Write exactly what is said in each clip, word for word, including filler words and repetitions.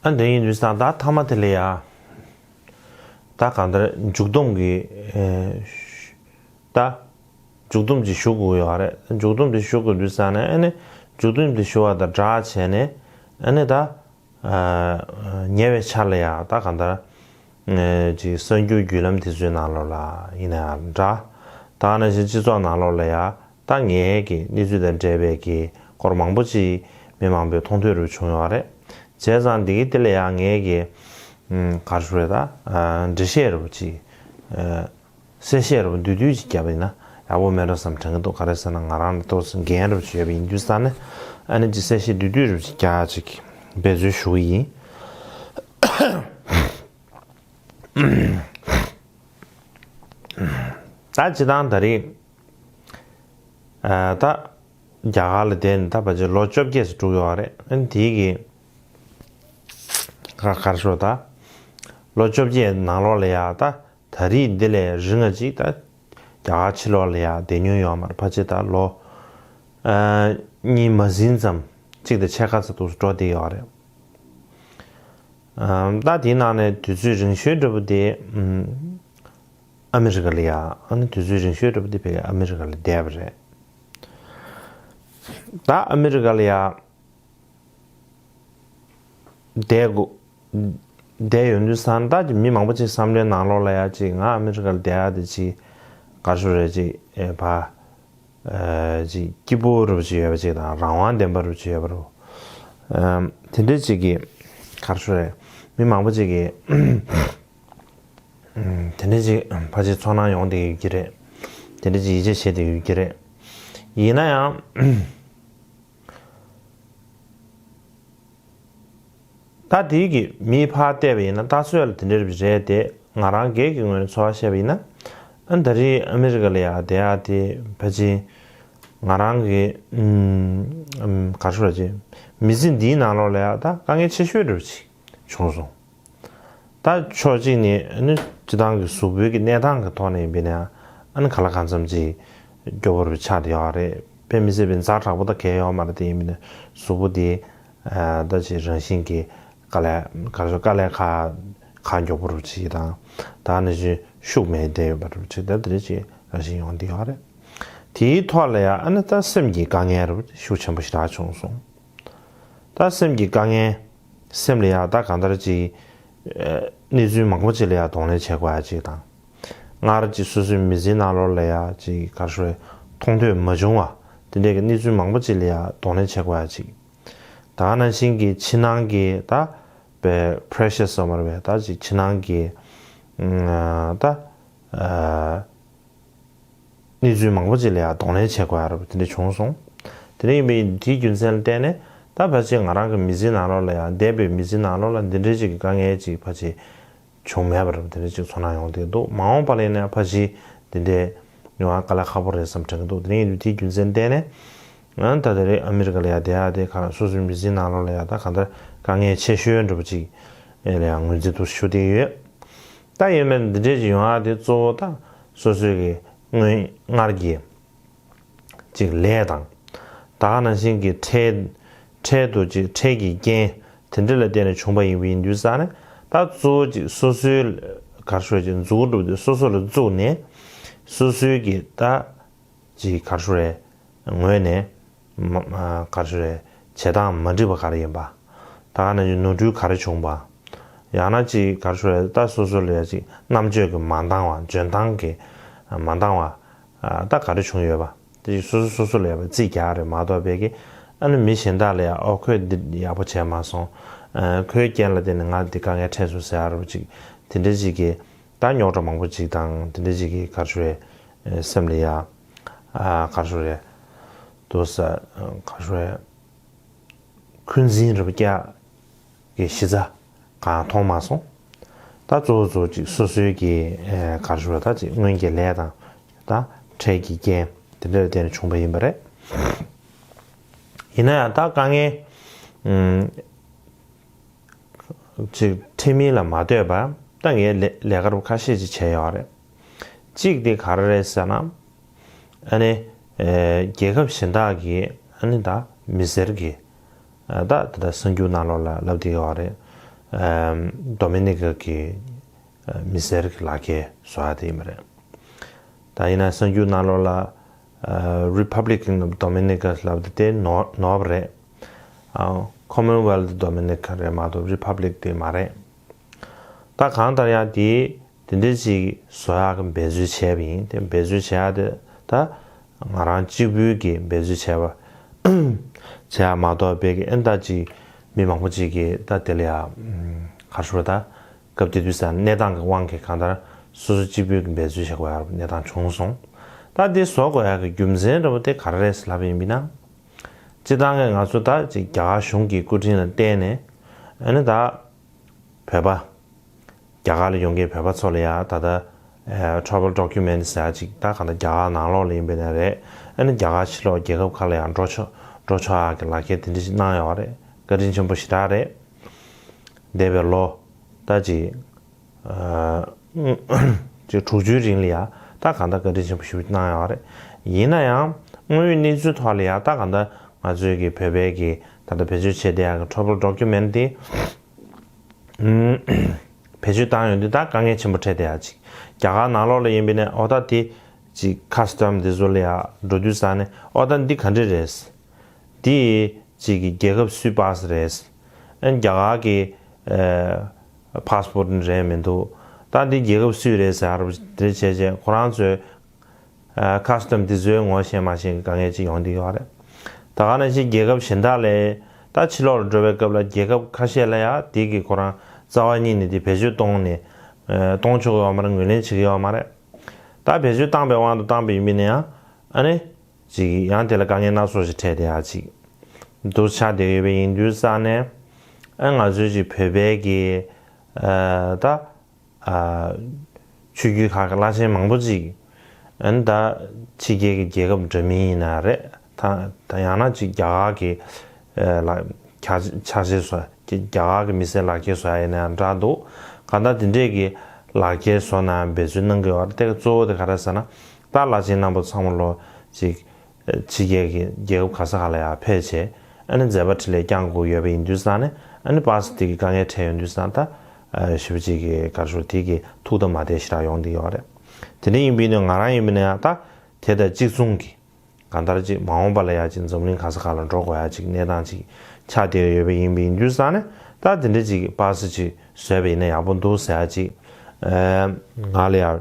ཨ་འདི་ཡིན་དུས་ཙང་ད་མཐའ་མ་དེ་ལ་ཡ། ད་གང་ལྟར་མཇུག་སྡོམ་གྱི་ཨེ་ད་མཇུག་སྡོམ་ཅིག་ཞུ་དགོས་ཡོད་རེད། མཇུག་སྡོམ་དེ་ཞུ་དགོས་དུས་ཙང་ནས་ཨ་ནི་མཇུག་སྡོམ་དེ་ཞུ་བ་དང་སྦྲགས་བྱས་ནས་ཨ་ནི་ད་ཨ་ཉེ་བའི་ཆར་ལ་ཡ་ད་གང་ལྟར་ཨེ་ཅིག་གསར་འགྱུར་བརྒྱུད་ལམ་དེ་ཚོའི་ནང་ལོགས་ལ་ཡིན་ན་ཡང་འདྲ། ད་ག་ནང་བཞིན་སྤྱི་ཚོགས་ནང་ལོགས་ལ་ཡ། ད་ངའི་གི་གནས་ཚུལ་དང་འབྲེལ་བའི་གི་སྐོར་མང་པོ་ཅིག་མི་མང་པོས་མཐོང་ཐོས་རུ་བྱུང་ཡོད་རེད། བྱས་ཙང་འདི་གི་དེ་ལ་ཡང་ངའི་གི་ཨམ་ག་རེ་ཞུ་རེད། ད་ཨ་འགྲེལ་བཤད་རུ་ཅིག་ཨ་གསལ་བཤད་རུ་བསྡུས་བསྡུས་ཅིག་བརྒྱབ་པ་ཡིན་ན་ཡག་པོ་མེད་འགྲོ་བསམ་དྲན་གི་འདུག་ག་རེ་ཟེར་ན་ང་རང་ལ་ཏོག་ཙམ་འགན་རུ་ཅིག་ཡོད་པ་ཡིན་དུས་ཙང་ནས་ཨ་ནི་ཅིག་གསལ་བཤད་བསྡུས་བསྡུས་རུ་ཅིག་རྒྱག་ཅིག་འབད་བརྩོན་ཞུ་གི་ཡིན། ད་སྤྱིར་བཏང་ད་རེས་ཨ་ད་རྒྱ་གར་ལ་བསྡད་ནས་ད་ཕལ་ཆེར་ལོ་བཅོ་བརྒྱད་ཙམ་འགྲོ་གི་ཡོད་རེད། ཨ་ནི་དེའི་གི་ག་ག་རེ་ཞུ་ད་ལོ་བཅོ་བརྒྱད་ནང་ལོགས་ལ་ཡ་ད་ད་རེས་འདི་ལས་རིང་ང་ཅིག་ད་རྒྱ་གར་ཕྱི་ལོགས་ལ་ཡ་བསྡད་མྱོང་ཡོད་མ་རེད། ཕལ་ཆེར་ད་ལོ་ཨ་གཉིས་མ་ཟིན་ཙམ་གཅིག་དང་ཕྱེད་ཀ་ཙམ་འདུག་འགྲོ་བསྡད་ཡོད་རེད། ཨ་ད་དེའི་ནང་ནས་དུས་ཚོད་རིང་ཤོས་འདྲ་པོ་དེ་ཨམ་ཨ་མི་རི་ཀ་ལ་ཡ། ཨ་ནི་དུས་ཚོད་རིང་ཤོས་འདྲ་པོ་དེ་ཕ་གི་ཨ་མི་རི་ཀ་ལ་བསྡད་པ་རེད། ད་ཨ་མི་རི་ཀ་ལ་ཡ་བསྡད་དགོས། བསྡད་ཡོང་དུས་ཙང་ད་ཀྱི་མི་མང་པོ་ཅིག་བསམ་བློའི་ནང་ལོགས་ལ་ཡ་ཅིག་ང་ཨ་མི་རི་ཀ་ལ་བསྡད་ཡ་དེ་ཅིག་ག་རེ་ཞུ་རེད། ཅིག་ཨེ་ཕ་ཨ་ཅིག་སྐྱིད་པོ་རུ་ཅིག་ཡོད་པ་ཅིག་དང་རང་དབང་ལྡན་པ་རུ་ཅིག་ཡོད་པ་རུ། ཨམ་དེ་འདྲ་ཅིག་གི་ག་རེ་ཞུ་རེད། མི་མང་པོ་ཅིག་གིས་ཨམ་དེ་འདྲ་ཅིག་ཕལ་ཆེར་ཚོར་སྣང་ཡོང་བསྡད་ཡོད་ཀྱི་རེད། དེ་འདྲ་ཅིག་ཡིད་ཆེས་བྱེད་བསྡད་ཡོད་ཀྱི་རེད། ཡིན་ན་ཡང་ད་དེའི་གི་མིའི་ཕར་བལྟས་པ་ཡིན་ན་ད་གཟོད་ལ་དེ་འདྲ་རེད་དེ། ང་རང་སྒེར་གྱི་ངོས་ནས་ཚོར་བ་བཤད་པ་ཡིན་ན། ཨ་ད་རེས་ཨ་མི་རི་ཀ་ལ་ཡ་བསྡད་ཡ་དེ་ཕལ་ཆེར་ང་རང་གི་ཨམ་ཨམ་ག་རེ་ཞུ་ར་ཅིག་མི་ཚེ་འདིའི་ནང་ལོགས་ལ་ཡ་ད་དཀའ་ངལ་ཆེ་ཤོས་འདྲ་པོ་ཅིག་བྱུང་སོང་། ད་ཕྱོགས་གཅིག་ནས་ནི་སྤྱི་བཏང་གི་གཟུགས་པོའི་གི་གནས་སྟངས་ཀྱི་ཐོག་ནས་ཡིན་པ་ཡིན་ན་ཨ་ནི་གང་ལ་གང་འཚམ་ཅིག་སྐྱོ་པོ་རུ་ཆགས་བསྡད་ཡོད་རེད། དཔེ་མི་སྲིད་པའི་ཛ་དྲག་པོ་ད་གང་ཡང་ཡོད་མ་རེད། དེ་ཡིན་པ་ཡིན་ན་གཟུགས་པོ་དེ་ཨ་ད་ཅིག་རང་བཞིན་གྱི་དཀའ་ལས་ག་རེ་ཟེར་དཀའ་ལས་ཁག་ཁག་མགྱོགས་པོ་རུ་ཅིག་དང་ད་ནི་ཅིག་ཤུགས་མེད་བསྡད་ཡོད་པ་རུ་ཅིག་ད་དེ་འདྲ་ཅིག་རང་བཞིན་ཡོང་བསྡད་ཡོད་རེད། དེའི་ཐོག་ལ་ཡང་ཨ་ནི་ད་སེམས་ཀྱི་དཀའ་ངལ་རུ་ཤུགས་ཆེན་པོ་ཞེ་དྲག་བྱུང་སོང་། ད་སེམས་ཀྱི་དཀའ་ངལ། སེམས་ལ་ཡང་ད་གང་ལྟར་ཅིག་ཨ་གནས་ཚུལ་མང་པོ་ཅིག་ལ་ཡང་གདོང་ལེན་བྱེད་དགོས་ཡ་ཅིག་དང་། སྔར་ཅིག་སོ་སོའི་མི་ཚེའི་ནང་ལོགས་ལ་ཡང་ཅིག་ག་རེ་ཞུ་རེད། མཐོང་ཐོས་མ་བྱུང་བ་དེ་འདྲའི་གི་གནས་ཚུལ་མང་པོ་ཅིག་ལ་ཡང་གདོང་ལེན་བྱེད་དགོས་ཡ་ཅིག་ད་ག་ནང་བཞིན་གྱི་ཕྱི་ནང་གི་ད་པའི་པེ་རེ་ཤར་ཟེར་བ་རེད་པས། ད་ཅིག་ཕྱི་ནང་གི་ཨ་ད་ཨ་གནས་ཚུལ་མང་པོ་ཅིག་ལ་ཡང་གདོང་ལེན་བྱེད་དགོས་ཡ་རེད་པ། དེ་འདྲ་བྱུང་སོང་། དེ་འདྲ་ཡིན་པའི་དེའི་རྒྱུ་མཚན་ལ་བརྟེན་ནས་ད་ཕལ་ཆེར་ང་རང་གི་མི་ཚེའི་ནང་ལོགས་ལ་ཡང་འདས་པའི་མི་ཚེའི་ནང་ལོགས་ལ་འདི་འདྲའི་ཅིག་གི་དཀའ་ངལ་ཅིག་ཕལ་ཆེར་བྱུང་མེད་པ་རེད་པ། དེ་འདྲ་ཅིག་ཚོར་སྣང་ཡོང་བསྡད་འདུག་མ་འོངས་པ་ལ་ཡིན་ན་ཕལ་ཆེར་འདི་འདྲའི་ཡོང་བ་དཀའ་ལས་ཁག་པོ་རེད་བསམ་དྲན་གྱི་འདུག་དེ་འདྲ་ཡིན་དུས་དེའི་རྒྱུ་མཚན་བརྟེན་ནས་ཨ་ད་ད་རེས་ཨ་མི་རི་ཀ་ལ་ཡང་བསྡད་ཡ་དེ་ག་རེ་སོ་སོའི་མི་ཚེའི་ནང་ལོགས་ལ་ཡང་ད་གང་ལྟར་དཀའ་ངལ་ཆེ་ཤོས་འདྲ་པོ་ཅིག་ལ་ཡང་ངོས་འཛིན་དུ་ཞུ་བསྡད་ཡོད། ད་ཡིན་ནའི་འདི་འདྲས་ཅིག་ཡོང་ཡ་དེ་གཙོ་བོ་ད་སོ་སོའི་གི་སྔོན་སྔར་གྱི་ཅིག་ལས་དང་། ད་ག་ནང་བཞིན་གྱི་འཕྲལ་འཕྲལ་དུ་ཅིག་འཕྲལ་གྱི་རྐྱེན་དེ་འདྲ་ལ་བརྟེན་ནས་བྱུང་བ་ཡིན་པ་ཡིན་དུས་ཙང་ནས་ད་གཙོ་བོ་ཅིག་སོ་སོའི་ག་རེ་ཞུ་ཅིག་འཛུགས་སྒྲུབ་དེ་སོ་སོ་ལ་བཙུགས་ནས་སོ་སོའི་གི་ད། ཅིག་ག་རེ་ཞུ་རེད། ངོས་ནས་མ་མ་ག་རེ་ཞུ་རེད། བྱེད་སྟངས་མ་འགྲིག་པ་ག་རེ་ཡིན་པ། ད་ག་ནང་བཞིན་ནོར་འཁྲུལ་ག་རེ་བྱུང་བ། ཡང་ན་ཅིག་ག་རེ་ཞུ་རེད། ད་སོ་སོ་ལ་ཡ་ཅིག་རྣམ་དཔྱོད་ཀྱི་མ་འདང་བ་འཇོན་ཐང་གི་མ་འདང་བ། ད་ག་རེ་བྱུང་ཡོད་པ། དེ་ཅིག་སོ་སོ་སོ་སོ་ལ་ཡ་རྩིས་རྒྱག་རེད་མ་གཏོགས་པའི་གི་ཨ་ནི་མི་གཞན་དག་ལ་ཡ་ཨོ་ཁོས་འདི་ཡག་པོ་བྱས་མ་སོང་། ཁོའི་རྐྱེན་ལ་བརྟེན་ནས་ང་འདི་དཀའ་ངལ་འཕྲད་སོང་ཟེར་ཡ་རུ་ཅིག་དེ་འདྲ་ཅིག་གི་ད་རྙོག་དྲ་མང་པོ་ཅིག་དང་དེ་འདྲ་ཅིག་གི་ག་རེ་ཞུ་རེད། སེམས་ལ་ཡ། ཨ་ག་རེ་ཞུ་རེད། དུ་ས་ག་རེ་ཞུ་རེད། འཁོན་འཛིན་རེ་བ་རྒྱག་གི་གཞི་རྩ་གང་མཐོང་མ་སོང་། ད་གཙོ་བོ་གཙོ་བོ་ཅིག་སོ་སོའི་གི་ཨེ་ག་རེ་ཞུ་རེད། ད་ཅིག་སྔོན་གྱི་ལས་དང་ད་འཕྲལ་གྱི་རྐྱེན་དེ་འདྲ་ལ་བརྟེན་ནས་བྱུང་བ་ཡིན་པ་རེད། ཡིན་ན་ཡང་ད་དཀའ་ངལ་ཨུམ། ཅིག་འཕྲད་མིན་ལ་མ་ལྟོས་པར་ད་ངས་ལས་ལས་ཀ་རུ་ཁ་ཤས་ཅིག་བྱས་ཡོད་རེད། གཅིག་དེ་ག་རེ་རེད་ཟེར་ན། ཨ་ནི་ཨེ་རྒྱལ་ཁབ་གཞན་དག་གི་ཨ་ནི་ད་མི་སེར་གྱི་ཨ་ད་ད་ད་གསར་འགྱུར་ནང་ལོགས་ལ་ལབ་བསྡད་ཡོད་རེད། ཨམ། ཌོ་མི་ནི་ཀ་གི་ཨ་མི་སེར་གྱི་ལག་ཁྱེར་བཟོ་ཡ་དེ་ཡིན་པ་རེད། ད་ཡིན་ན་གསར་འགྱུར་ནང་ལོགས་ལ་ཨ་Republic of Dominica་ལབ་དེ་དེ་ནོར་ནོར་བ་རེད། ཨ་Commonwealth Dominica་རེད་མ་གཏོགས་Republic་དེ་མ་རེད། ད་གང་ལྟར་ཡང་དེ་དེ་འདྲ་ཅིག་བཟོ་ཡག་གི་འབད་རྩོལ་བྱས་པ་ཡིན། དེ་འབད་རྩོལ་བྱེད་ཡག་དེ་ད་ང་རང་གཅིག་པུའི་གི་འབད་རྩོལ་བྱས་པ་བྱེད་ཡག་མ་གཏོགས་པའི་གི་ཨེ་ད་ཅིག་མི་མང་པོ་ཅིག་གིས་ད་དེ་ལ་ཡ་ག་རེ་ཞུ་དགོས་ད། སྐབས་དེ་དུས་ས་གནས་སྟངས་ཀྱི་དབང་གིས་གང་ལྟར་སོ་སོ་གཅིག་པུའི་གི་འབད་རྩོལ་བྱེད་དགོས་ཡག་གནས་སྟངས་བྱུང་སོང་། ད་དེ་བཟོ་དགོས་ཡག་གི་རྒྱུ་མཚན་འདྲ་པོ་དེ་ག་རེ་རེད་ལབ་པ་ཡིན་པ་ཡིན་ན། སྤྱིར་བཏང་གི་ང་ཚོ་ད་ཅིག་རྒྱ་གར་གཞུང་གི་སྐུ་དྲིན་ལ་བརྟེན་ནས་ཨ་ནི་ད་བོད་པ། རྒྱ་གར་ལ་ཡོང་མཁན་བོད་པ་ཚོ་ལ་ཡང་ད་ལྟ་ཨ་travel document་ཟེར་ཡག་ཅིག་ད་གང་ལྟར་རྒྱ་གར་ནང་ལོགས་ལ་ཡིན་པ་ཡིན་ན་རེད། ཨ་ནི་རྒྱ་གར་ཕྱི་ལོགས་རྒྱལ་ཁབ་ཁག་ལ་ཡང་འགྲོ་ཆོག་འགྲོ་ཆོག་ཡག་གི་ལག་ཁྱེར་དེ་འདྲ་ཞིག་གནང་ཡོད་རེད། བཀའ་དྲིན་ཆེན་པོ་ཞེ་དྲག་རེད། འདས་པའི་ལོ་ད་ཅིག་ཨ་ཅིག་དྲུག་ཅུའི་རིང་ལ་ཡང་ད་གང་ལྟར་བཀའ་དྲིན་ཆེན་པོ་ཞེ་པོ་གནང་ཡོད་རེད། ཡིན་ན་ཡང་དངོས་ཡོད་གནས་ཚུལ་ཐོག་ལ་ཡང་ད་གང་ལྟར་ང་ཚོའི་གི་བོད་པའི་གི་ད་ལྟ་བེད་སྤྱོད་བྱེད་བསྡད་ཡག་གི་travel document་དེ། ཨུམ། བེད་སྤྱོད་བཏང་ཡོང་དུས་ད་དཀའ་ངལ་ཆེན་པོ་འཕྲད་བསྡད་ཡག་ཅིག་རྒྱ་གར་ནང་ལོགས་ལ་ཡིན་པ་ཡིན་ན་ཨོ་ད་དེ་ཅིག་customs་དེ་ཚོ་ལ་ཡ་འགྲོ་དུས་ཙང་ནས་ཨོ་ད་འདི་ག་འདྲ་རེད། འདི་ཅིག་གི་རྒྱལ་ཁབ་སུའི་པཱ་སི་རེད། ཨ་ནི་རྒྱ་གར་གི་ཨ་passport་ནི་རེད་མི་འདུག་ད་འདི་རྒྱལ་ཁབ་སུའི་རེད་ཟེར་བ་དེ་བྱས་བྱས་ཁོ་རང་ཚོའི་ཨ་customs་དེ་ཚོའི་ངོ་ཤེས་མ་ཤེས་ཀྱི་དཀའ་ངལ་ཅིག་ཡོང་བསྡད་ཡོད་རེད། ད་ག་ནང་བཞིན་རྒྱལ་ཁབ་གཞན་དག་ལ་ད་ཕྱི་ལོགས་ལ་འགྲོ་བའི་སྐབས་ལ་རྒྱལ་ཁབ་ཁ་ཤས་ལ་ཡ་དེ་གི་ཁོ་རང་རྩ་བ་ཉིད་ནས་དེ་བེད་སྤྱོད་གཏོང་ནས་ཨ་གཏོང་ཆོག་གི་ཡོད་མ་རེད། ངོས་ལེན་བྱེད་ཀྱི་ཡོད་མ་རེད། ད་བེད་སྤྱོད་བཏང་པའི་དབང་དུ་བཏང་པ་ཡིན་པ་ཡིན་ན་ཡང་ཨ་ནི་ཅིག་ཡང་དེ་ལ་དཀའ་ངལ་སྣ་ཚོགས་ཤིག་འཕྲད་བསྡད་ཡག་ཅིག་འདུག་ཆགས་བསྡད་ཡོད་པ་ཡིན་དུས་ཙང་ནས་ཨ་ང་ཚོའི་ཅིག་བོད་པའི་གི་ཨ་ད། ཨ་ཆོས་བརྒྱུད་ཁག་གི་བླ་ཆེན་མང་པོ་ཅིག་ཨ་ནི་ད་ཕྱི་རྒྱལ་གྱི་རྒྱལ་ཁབ་འདྲ་མིན་ཡིན་ན་རེད། ད་ད་ཡང་ན་ཅིག་རྒྱ་གར་གྱི་ཨ་ལ་ཆ་ཆ་ཤས་བཟོ་རྒྱ་གར་གྱི་མི་སེར་ལག་ཁྱེར་བཟོ་ཡ་ཡིན་ན་ཡང་འདྲ་འདུག་གང་ལྟར་དེ་འདྲས་ཀྱི་ལག་ཁྱེར་བཟོ་ན་འབད་བརྩོན་གནང་གི་ཡོད་རེད། དེ་ག་གཙོ་བོ་དེ་ག་རེ་ཟེར་ན་ད་བླ་ཆེན་རྣམ་པ་ཚང་མ་ལོ་ཅིག་ཕྱི་རྒྱལ་གྱི་རྒྱལ་ཁབ་ག་ས་ག་ལ་ཡང་ཕེབས་བྱས་ཨ་ནི་མཛད་པ་འཕྲིན་ལས་བསྐྱངས་དགོས་ཡོད་པ་ཡིན་དུས་ཙང་ནས་ཨ་ནི་པཱ་སི་དེ་གི་དཀའ་ངལ་འཕྲད་ཡོང་དུས་ཙང་ད་ཞེ་པོ་ཅིག་གི་ག་རེ་ཞུ་དེ་གི་ཐུགས་དམ་མ་བདེ་ཞེ་དྲག་ཡོང་གི་ཡོད་རེད། དེ་འདྲ་ཡིན་པ་ཡིན་ན་ང་རང་ཡིན་པ་ཡིན་ན་ཡང་ད་དེ་དང་གཅིག་མཚུངས་ཀྱི་གང་ལྟར་ཅིག་མ་འོངས་པ་ལ་ཡང་ཅིག་འཛམ་གླིང་ག་ས་ག་ལ་འགྲོ་དགོས་ཡ་ཅིག་གནས་སྟངས་ཅིག་ཆགས་བསྡད་ཡོད་པ་ཡིན་པ་ཡིན་དུས་ཙང་ནས་ད་དེ་འདྲ་ཅིག་པཱ་སི་ཅིག་བཟོས་པ་ཡིན་ན་ཡག་པོ་འདུག་ཟེར་ཡ་ཅིག་ང་ལ་ཡང་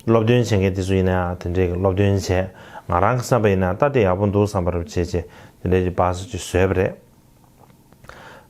སློབ་སྟོན་བྱེད་མཁན་དེ་ཚོ་ཡིན་ན་ཡང་དེ་འདྲའི་སློབ་སྟོན་བྱས། ང་རང་གི་བསམ་པ་ཡིན་ན་ད་དེ་ཡག་པོ་འདུག་བསམ་པ་རུ་བྱས་བྱས་དེ་འདྲའི་པཱ་སི་ཅིག་བཟོས་པ་རེད།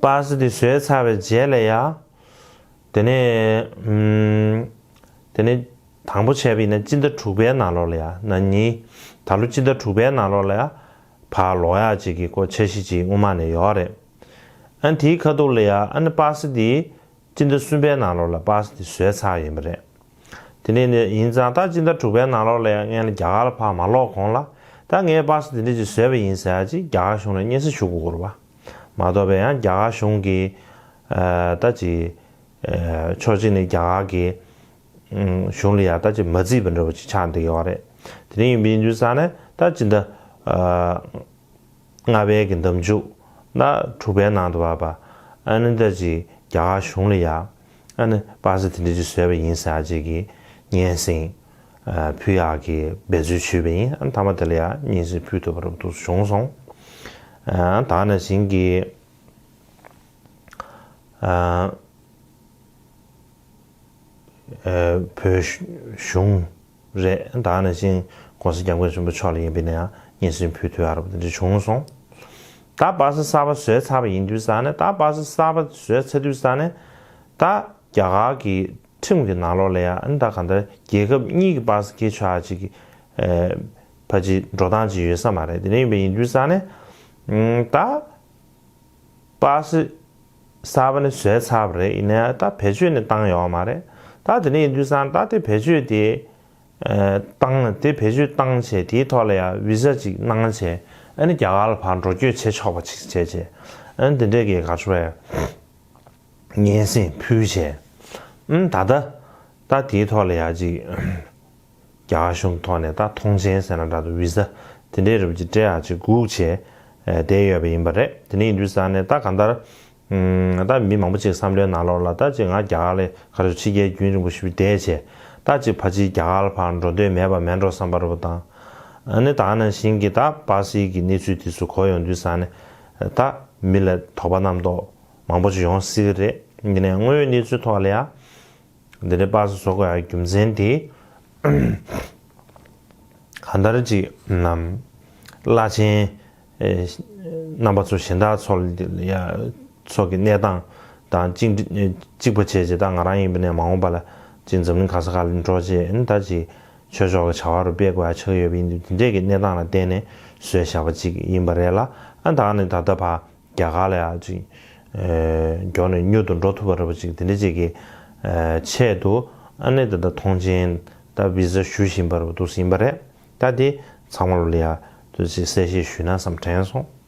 པཱ་སི་དེ་བཟོས་ཚར་བའི་རྗེས་ལ་ཡང་དེ་ནས་ཨུམ། དེ་ནས་དང་པོ་བྱས་པ་ཡིན་ན་སྤྱི་ཟླ་དྲུག་པའི་ནང་ལོགས་ལ་ཡང་ན་ནི་ད་ལོ་སྤྱི་ཟླ་དྲུག་པའི་ནང་ལོགས་ལ་ཡང་ཕར་ལོག་ཡག་ཅིག་གི་ཁོ་འཆར་གཞི་ཅིག་སྔོན་མ་ནས་ཡོད་རེད། ཨ་ནི་དེའི་ཁ་ཐུག་ལ་ཡང་ཨ་ནི་པཱ་སི་དེ་སྤྱི་ཟླ་གསུམ་པའི་ནང་ལོགས་ལ་པཱ་སི་དེ་བཟོས་ཚར་ཡིན་པ་རེད། དེ་ནས་ནི་ཡིན་ཙང་ད་སྤྱི་ཟླ་དྲུག་པའི་ནང་ལོགས་ལ་ཡང་ངས་ལ་རྒྱ་གར་ལ་ཕར་མ་ལོག་གོང་ལ་ད་ངས་པཱ་སི་དེ་འདྲ་ཅིག་བཟོས་པ་ཡིན་ཟེར་ཡག་ཅིག་རྒྱ་གར་གཞུང་ལ་སྙན་སེང་ཞུ་དགོས་ཀྱི་རེད་པ། མ་གཏོགས་པའི་ཡང་རྒྱ་གར་གཞུང་གི་ཨ་ད་ཅིག་ཨ་ཕྱོགས་གཅིག་ནས་རྒྱ་གར་གྱི་ཨུམ་གཞུང་ལ་ཡང་ད་ཅིག་མ་བརྩིས་པ་འདྲ་པོ་ཅིག་ཆགས་བསྡད་ཡོད་རེད། དེ་འདྲ་ཡིན་པ་ཡིན་དུས་ཙང་ནས་ད་སྤྱི་ཟླ་ཨ་ལྔ་པའི་གི་འདབ་མཇུག་ན་དྲུག་པའི་ནང་དུ་བབས་པ། ཨ་ནི་ད་ཅིག་རྒྱ་གར་གཞུང་ལ་ཡ་ཨ་ནི་པཱ་སི་དེ་འདྲ་ཅིག་བཟོས་པ་ཡིན་ཟེར་ཅིག་གི་སྙན་སེང་ཨ་ཕུལ་ཡག་གི་འབད་རྩོལ་བྱས་པ་ཡིན། ཨ་ནི་མཐའ་མ་དེ་ལ་ཡ་སྙན་སེང་ཕུལ་ཐུབ་པ་རབ་ཏུ་བྱུང་སོང་། ཨ་ད་ནང་བཞིན་གྱི་ཨ་ཨ་བོད་གཞུང་རེད། ད་ནང་བཞིན་༸གོང་ས་༸སྐྱབས་མགོན་ཆེན་པོ་མཆོག་ལ་ཡིན་པ་ཡིན་ན་ཡང་སྙན་སེང་ཕུལ་ཐུབ་ཡག་རབ་དེ་འདྲ་བྱུང་སོང་། ད་པཱ་སི་གསར་པ་བཟོས་ཚར་བ་ཡིན་དུས་ཙང་ནས་ད་པཱ་སི་གསར་པ་བཟོས་ཚར་དུས་ཙང་ནས་ད་རྒྱ་གར་གྱི་ཁྲིམས་ཀྱི་ནང་ལོགས་ལ་ཡང་ད་གང་ལྟར་རྒྱལ་ཁབ་གཉིས་ཀྱི་པཱ་སི་འཁྱེར་ཆོག་ཡག་ཅིག་གི་ཨ་ཕལ་ཆེར་འགྲོ་སྟངས་ཅིག་ཡོད་ས་མ་རེད། དེ་འདྲ་ཡིན་པ་ཡིན་དུས་ཙང་ནས་ཨ་ད། པཱ་སི་གསར་པ་ནི་བཟོས་ཚར་བ་རེད། ཡིན་ནའི་ད་བེད་སྤྱོད་ནི་བཏང་ཡོད་མ་རེད། ད་དེ་འདྲ་ཡིན་དུས་ཙང་ད་དེ་བེད་སྤྱོད་དེ་ཨ་བཏང་ན་དེ་བེད་སྤྱོད་བཏང་བྱས་དེའི་ཐོག་ལ་ཡང་བི་ཟ་ཅིག་གནང་བྱས་ཨ་ནི་རྒྱ་གར་ལ་ཕར་འགྲོ་སྐྱོད་བྱེད་ཆོག་པ་ཅིག་བྱས་བྱས་ཨ་ནི་དེ་འདྲས་ཀྱི་ག་རེ་ཞུ་དགོས་རེད། སྙན་སེང་ཕུལ་བྱས་ཨ་ནི་ད་ལྟ་ད་དེའི་ཐོག་ལ་ཡང་ཅིག་རྒྱ་གར་གཞུང་ཐོག་ནས་ད་ཐོངས་མཆན་ཟེར་ན་འདྲ་འདུག་བི་ཟ་དེ་འདྲའི་རབ་ཅིག་སྤྲད་ཡག་ཅིག་སྒུག་བྱས་ཨ་བསྡད་ཡོད་པ་ཡིན་པ་རེད། དེ་འདྲ་ཡིན་དུས་ཙང་ནས་ད་གང་ལྟར་ ད་མི་མང་པོ་ཅིག་བསམ་བློའི་ནང་ལོགས་ལ་ད་ཅིག་ང་རྒྱ་གར་ལ་ག་རེ་ཕྱི་རྒྱལ་རྒྱུན་རིང་པོ་ཞིག་བསྡད་བྱས་ད་ཅིག་ཕལ་ཆེར་རྒྱ་གར་ལ་ཕར་འགྲོ་འདོད་མེད་པ་མེད་འགྲོ་བསམ་པ་རེད་པ་དང་། ཨ་ནི་ད་ག་ནང་བཞིན་གྱི་ད་པ་སིའི་གི་གནས་ཚུལ་དེ་ཚོ་གོ་ཡོང་དུས་ཙང་ནས་ད་མི་ལ་དོགས་པ་རྣམ་རྟོག་མང་པོ་ཅིག་ཡོང་སྲིད་ཀྱི་རེད། ཡིན་ནའི་དངོས་ཡོད་གནས་ཚུལ་ཐོག་ལ་ཡ། འདི་འདྲའི་པ་སེ་བཟོ་དགོས་ཡ་རྒྱུ་མཚན་དེ། གང་ལྟར་ཅིག་ནམ་བླ་ཆེན་ཨེ་རྣམ་པ་ཚོ་གཞན་དག་ཚོ་ལ་ཡ་ཚོ་གི་གནས་སྟངས་དང་གཅིག་གཅིག་པ་བྱས་བྱས་ད་ང་རང་ཡིན་པ་ནས་མ་འོངས་པ་ལ་ཅིག་འཛམ་གླིང་ག་ས་ག་ལ་འགྲོ་བྱས་ཨ་ནི་ད་ཅིག་ཆོས་ཕྱོགས་ཀྱི་བྱ་བ་རུ་སྤེལ་དགོས་ཡ་ཆགས་ཡོད་པ་ཡིན་དུས་དེ་འདྲས་ཀྱི་གནས་སྟངས་ལ་བརྟེན་ནས་བཟོས་བཞག་པ་ཅིག་ཡིན་པ་རེད་ལ། ཨ་ད་ནི་ད་ལྟ་ཕ་རྒྱ་གར་ལ་ཡང་ཅིག་ཨེ་མགྱོགས་ནས་མྱུར་དུ་འགྲོ་ཐུབ་པ་རེད་པ་ཅིག་དེ་འདྲ་ཅིག་གི་ཨེ་ཆེད་དུ་ཨ་ནི་ད་ལྟ་ཐོངས་མཆན་ད་བི་ཟ་ཞུ་བཞིན་པ་རེད་པ་འདུག་ཟིན་པ་རེད། ད་དེ་ཚང་མ་ལོ་ལ་ཡ་དུ་ཅིག་གསལ་བཤད་ཞུས་ན་བསམ་དྲན་སོང་།